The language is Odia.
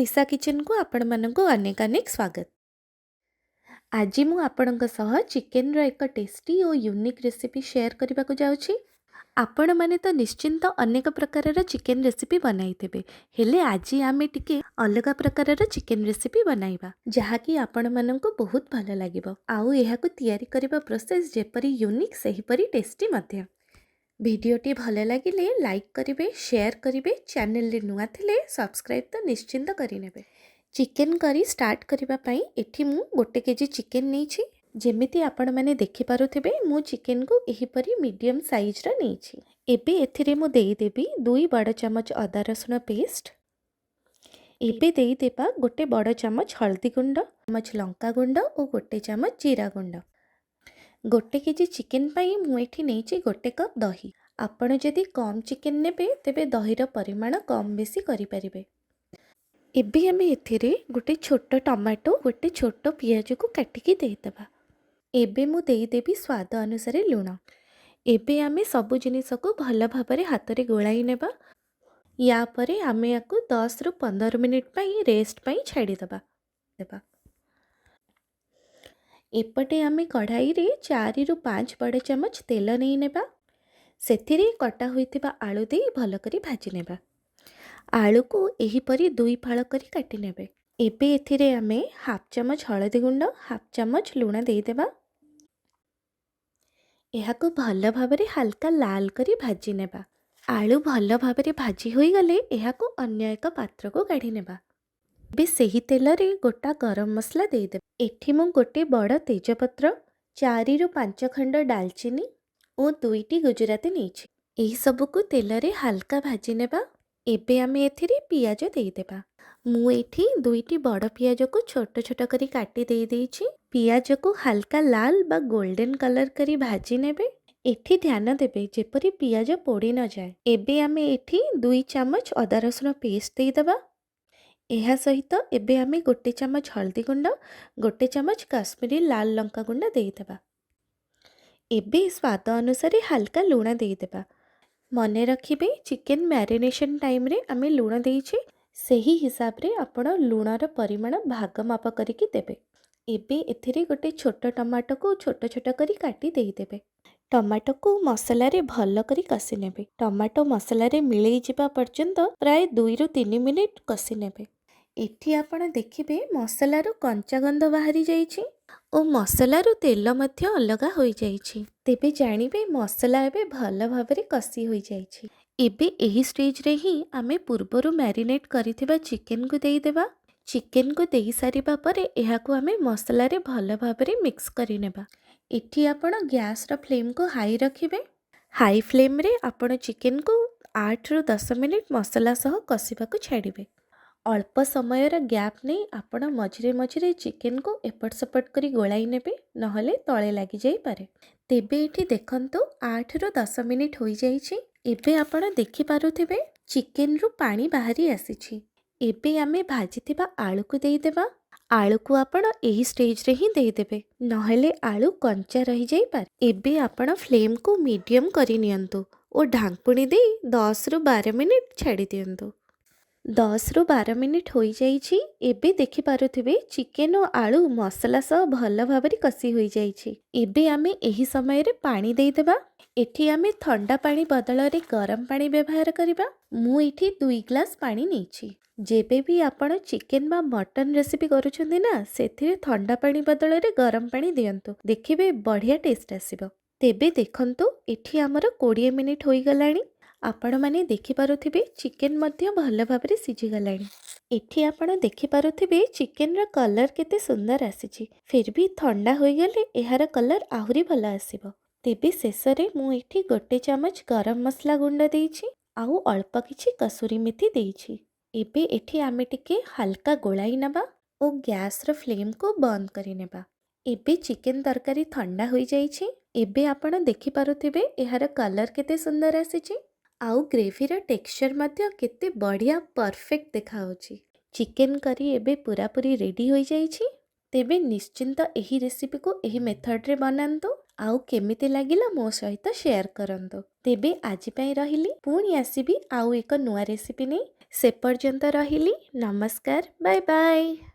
ଦିଶା କିଚେନ୍କୁ ଆପଣମାନଙ୍କୁ ଅନେକ ଅନେକ ସ୍ୱାଗତ। ଆଜି ମୁଁ ଆପଣଙ୍କ ସହ ଚିକେନ୍ର ଏକ ଟେଷ୍ଟି ଓ ୟୁନିକ୍ ରେସିପି ସେୟାର କରିବାକୁ ଯାଉଛି। ଆପଣମାନେ ତ ନିଶ୍ଚିନ୍ତ ଅନେକ ପ୍ରକାରର ଚିକେନ୍ ରେସିପି ବନାଇଥିବେ, ହେଲେ ଆଜି ଆମେ ଟିକେ ଅଲଗା ପ୍ରକାରର ଚିକେନ୍ ରେସିପି ବନାଇବା, ଯାହାକି ଆପଣମାନଙ୍କୁ ବହୁତ ଭଲ ଲାଗିବ। ଆଉ ଏହାକୁ ତିଆରି କରିବା ପ୍ରୋସେସ୍ ଯେପରି ୟୁନିକ୍, ସେହିପରି ଟେଷ୍ଟି ମଧ୍ୟ। ଭିଡ଼ିଓଟି ଭଲ ଲାଗିଲେ ଲାଇକ୍ କରିବେ, ସେୟାର କରିବେ, ଚ୍ୟାନେଲରେ ନୂଆ ଥିଲେ ସବସ୍କ୍ରାଇବ୍ ତ ନିଶ୍ଚିନ୍ତ କରିନେବେ। ଚିକେନ୍ କରି ଷ୍ଟାର୍ଟ କରିବା ପାଇଁ ଏଠି ମୁଁ 1 କେଜି ଚିକେନ୍ ନେଇଛି। ଯେମିତି ଆପଣମାନେ ଦେଖିପାରୁଥିବେ, ମୁଁ ଚିକେନ୍କୁ ଏହିପରି ମିଡ଼ିୟମ୍ ସାଇଜ୍ର ନେଇଛି। ଏବେ ଏଥିରେ ମୁଁ ଦେଇଦେବି 2 ବଡ଼ ଚାମଚ ଅଦା ରସୁଣ ପେଷ୍ଟ। ଏବେ ଦେଇଦେବା 1 ବଡ଼ ଚାମଚ ହଳଦୀ ଗୁଣ୍ଡ, ଚାମଚ ଲଙ୍କା ଗୁଣ୍ଡ ଓ 1 ଚାମଚ ଜିରା ଗୁଣ୍ଡ। 1 କେଜି ଚିକେନ୍ ପାଇଁ ମୁଁ ଏଠି ନେଇଛି 1 କପ୍ ଦହି। ଆପଣ ଯଦି କମ୍ ଚିକେନ୍ ନେବେ, ତେବେ ଦହିର ପରିମାଣ କମ୍ ବେଶୀ କରିପାରିବେ। ଏବେ ଆମେ ଏଥିରେ ଗୋଟେ ଛୋଟ ଟମାଟୋ, ଗୋଟେ ଛୋଟ ପିଆଜକୁ କାଟିକି ଦେଇଦେବା। ଏବେ ମୁଁ ଦେଇଦେବି ସ୍ୱାଦ ଅନୁସାରେ ଲୁଣ। ଏବେ ଆମେ ସବୁ ଜିନିଷକୁ ଭଲ ଭାବରେ ହାତରେ ଗୋଳାଇ ନେବା। ୟା ପରେ ଆମେ ୟାକୁ 10ରୁ 15 ମିନିଟ୍ ପାଇଁ ରେଷ୍ଟ ପାଇଁ ଛାଡ଼ିଦେବା ଦେବା। ଏପଟେ ଆମେ କଢ଼ାଇରେ 4ରୁ 5 ବଡ଼ ଚାମଚ ତେଲ ନେଇ ନେବା। ସେଥିରେ କଟା ହୋଇଥିବା ଆଳୁ ଦେଇ ଭଲ କରି ଭାଜି ନେବା। ଆଳୁକୁ ଏହିପରି ଦୁଇ ଫାଳ କରି କାଟି ନେବେ। ଏବେ ଏଥିରେ ଆମେ ହାଫ୍ ଚାମଚ ହଳଦୀ ଗୁଣ୍ଡ, ହାଫ୍ ଚାମଚ ଲୁଣ ଦେଇଦେବା। ଏହାକୁ ଭଲ ଭାବରେ ହାଲକା ଲାଲ କରି ଭାଜି ନେବା। ଆଳୁ ଭଲ ଭାବରେ ଭାଜି ହୋଇଗଲେ ଏହାକୁ ଅନ୍ୟ ଏକ ପାତ୍ରକୁ କାଢ଼ି ନେବା। ଏବେ ସେହି ତେଲରେ ଗୋଟା ଗରମ ମସଲା ଦେଇଦେବା। ଏଠି ମୁଁ ଗୋଟେ ବଡ଼ ତେଜପତ୍ର, 4ରୁ 5 ଖଣ୍ଡ ଡାଲଚିନି ଓ ଦୁଇଟି ଗୁଜୁରାତି ନେଇଛି। ଏହିସବୁକୁ ତେଲରେ ହାଲକା ଭାଜି ନେବା। ଏବେ ଆମେ ଏଥିରେ ପିଆଜ ଦେଇଦେବା। ମୁଁ ଏଠି ଦୁଇଟି ବଡ଼ ପିଆଜକୁ ଛୋଟ ଛୋଟ କରି କାଟି ଦେଇଦେଇଛି। ପିଆଜକୁ ହାଲକା ଲାଲ ବା ଗୋଲ୍ଡେନ୍ କଲର୍ କରି ଭାଜି ନେବେ। ଏଠି ଧ୍ୟାନ ଦେବେ ଯେପରି ପିଆଜ ପୋଡ଼ି ନଯାଏ। ଏବେ ଆମେ ଏଠି 2 ଚାମଚ ଅଦା ରସୁଣ ପେଷ୍ଟ ଦେଇଦେବା। ଏହା ସହିତ ଏବେ ଆମେ 1 ଚାମଚ ହଳଦୀ ଗୁଣ୍ଡ, 1 ଚାମଚ କାଶ୍ମୀରୀ ଲାଲ ଲଙ୍କା ଗୁଣ୍ଡ ଦେଇଦେବା। ଏବେ ସ୍ୱାଦ ଅନୁସାରେ ହାଲକା ଲୁଣ ଦେଇଦେବା। ମନେ ରଖିବେ, ଚିକେନ୍ ମ୍ୟାରିନେସନ୍ ଟାଇମ୍ରେ ଆମେ ଲୁଣ ଦେଇଛେ, ସେହି ହିସାବରେ ଆପଣ ଲୁଣର ପରିମାଣ ଭାଗ ମାପ କରିକି ଦେବେ। ଏବେ ଏଥିରେ ଗୋଟେ ଛୋଟ ଟମାଟୋକୁ ଛୋଟ ଛୋଟ କରି କାଟି ଦେଇଦେବେ। ଟମାଟୋକୁ ମସଲାରେ ଭଲ କରି କଷି ନେବେ। ଟମାଟୋ ମସଲାରେ ମିଳେଇ ଯିବା ପର୍ଯ୍ୟନ୍ତ ପ୍ରାୟ 2ରୁ 3 ମିନିଟ୍ କଷି ନେବେ। ଏଠି ଆପଣ ଦେଖିବେ, ମସଲାରୁ କଞ୍ଚା ଗନ୍ଧ ବାହାରି ଯାଇଛି ଓ ମସଲାରୁ ତେଲ ମଧ୍ୟ ଅଲଗା ହୋଇଯାଇଛି। ତେବେ ଜାଣିବେ ମସଲା ଏବେ ଭଲ ଭାବରେ କଷି ହୋଇଯାଇଛି। ଏବେ ଏହି ଷ୍ଟେଜ୍ରେ ହିଁ ଆମେ ପୂର୍ବରୁ ମ୍ୟାରିନେଟ୍ କରିଥିବା ଚିକେନ୍କୁ ଦେଇଦେବା। ଚିକେନ୍କୁ ଦେଇସାରିବା ପରେ ଏହାକୁ ଆମେ ମସଲାରେ ଭଲ ଭାବରେ ମିକ୍ସ କରିନେବା। ଏଠି ଆପଣ ଗ୍ୟାସ୍ର ଫ୍ଲେମ୍କୁ ହାଇ ରଖିବେ। ହାଇ ଫ୍ଲେମ୍ରେ ଆପଣ ଚିକେନ୍କୁ 8ରୁ 10 ମିନିଟ୍ ମସଲା ସହ କଷିବାକୁ ଛାଡ଼ିବେ। ଅଳ୍ପ ସମୟର ଗ୍ୟାପ୍ ନେଇ ଆପଣ ମଝିରେ ମଝିରେ ଚିକେନ୍କୁ ଏପଟ ସେପଟ କରି ଗୋଳାଇ ନେବେ, ନହେଲେ ତଳେ ଲାଗିଯାଇପାରେ। ତେବେ ଏଠି ଦେଖନ୍ତୁ, 8ରୁ 10 ମିନିଟ୍ ହୋଇଯାଇଛି। ଏବେ ଆପଣ ଦେଖିପାରୁଥିବେ, ଚିକେନ୍ରୁ ପାଣି ବାହାରି ଆସିଛି। ଏବେ ଆମେ ଭାଜିଥିବା ଆଳୁକୁ ଦେଇଦେବା। ଆଳୁକୁ ଆପଣ ଏହି ଷ୍ଟେଜ୍ରେ ହିଁ ଦେଇଦେବେ, ନହେଲେ ଆଳୁ କଞ୍ଚା ରହିଯାଇପାରେ। ଏବେ ଆପଣ ଫ୍ଲେମ୍କୁ ମିଡ଼ିୟମ୍ କରିନିଅନ୍ତୁ ଓ ଢାଙ୍କୁଣୀ ଦେଇ 10ରୁ 12 ମିନିଟ୍ ଛାଡ଼ି ଦିଅନ୍ତୁ। 10ରୁ 12 ମିନିଟ୍ ହୋଇଯାଇଛି। ଏବେ ଦେଖିପାରୁଥିବେ, ଚିକେନ୍ ଓ ଆଳୁ ମସଲା ସହ ଭଲ ଭାବରେ କଷି ହୋଇଯାଇଛି। ଏବେ ଆମେ ଏହି ସମୟରେ ପାଣି ଦେଇଦେବା। ଏଠି ଆମେ ଥଣ୍ଡା ପାଣି ବଦଳରେ ଗରମ ପାଣି ବ୍ୟବହାର କରିବା। ମୁଁ ଏଠି 2 ଗ୍ଲାସ୍ ପାଣି ନେଇଛି। ଯେବେ ବି ଆପଣ ଚିକେନ୍ ବା ମଟନ୍ ରେସିପି କରୁଛନ୍ତି ନା, ସେଥିରେ ଥଣ୍ଡା ପାଣି ବଦଳରେ ଗରମ ପାଣି ଦିଅନ୍ତୁ। ଦେଖିବେ, ବଢ଼ିଆ ଟେଷ୍ଟ ଆସିବ। ତେବେ ଦେଖନ୍ତୁ, ଏଠି ଆମର 20 ମିନିଟ୍ ହୋଇଗଲାଣି। ଆପଣମାନେ ଦେଖିପାରୁଥିବେ, ଚିକେନ୍ ମଧ୍ୟ ଭଲ ଭାବରେ ସିଝିଗଲାଣି। ଏଠି ଆପଣ ଦେଖିପାରୁଥିବେ, ଚିକେନ୍ର କଲର୍ କେତେ ସୁନ୍ଦର ଆସିଛି। ଫିର୍ ବି ଥଣ୍ଡା ହୋଇଗଲେ ଏହାର କଲର୍ ଆହୁରି ଭଲ ଆସିବ। ତେବେ ଶେଷରେ ମୁଁ ଏଠି 1 ଚାମଚ ଗରମ ମସଲା ଗୁଣ୍ଡ ଦେଇଛି ଆଉ ଅଳ୍ପ କିଛି କସୁରୀ ମେଥି ଦେଇଛି। ଏବେ ଏଠି ଆମେ ଟିକେ ହାଲକା ଗୋଳାଇ ନେବା ଓ ଗ୍ୟାସ୍ର ଫ୍ଲେମ୍କୁ ବନ୍ଦ କରିନେବା। ଏବେ ଚିକେନ୍ ତରକାରୀ ଥଣ୍ଡା ହୋଇଯାଇଛି। ଏବେ ଆପଣ ଦେଖିପାରୁଥିବେ, ଏହାର କଲର୍ କେତେ ସୁନ୍ଦର ଆସିଛି ଆଉ ଗ୍ରେଭିର ଟେକ୍ସଚର୍ ମଧ୍ୟ କେତେ ବଢ଼ିଆ ପରଫେକ୍ଟ ଦେଖାହେଉଛି। ଚିକେନ୍ କରି ଏବେ ପୂରାପୂରି ରେଡ଼ି ହୋଇଯାଇଛି। ତେବେ ନିଶ୍ଚିନ୍ତ ଏହି ରେସିପିକୁ ଏହି ମେଥଡ଼ରେ ବନାନ୍ତୁ। ଆଉ କେମିତି ଲାଗିଲା ମୋ ସହିତ ସେୟାର କରନ୍ତୁ। ତେବେ ଆଜି ପାଇଁ ରହିଲି, ପୁଣି ଆସିବି ଆଉ ଏକ ନୂଆ ରେସିପି ନେଇ। ସେ ପର୍ଯ୍ୟନ୍ତ ରହିଲି, ନମସ୍କାର, ବାଏ ବାଏ।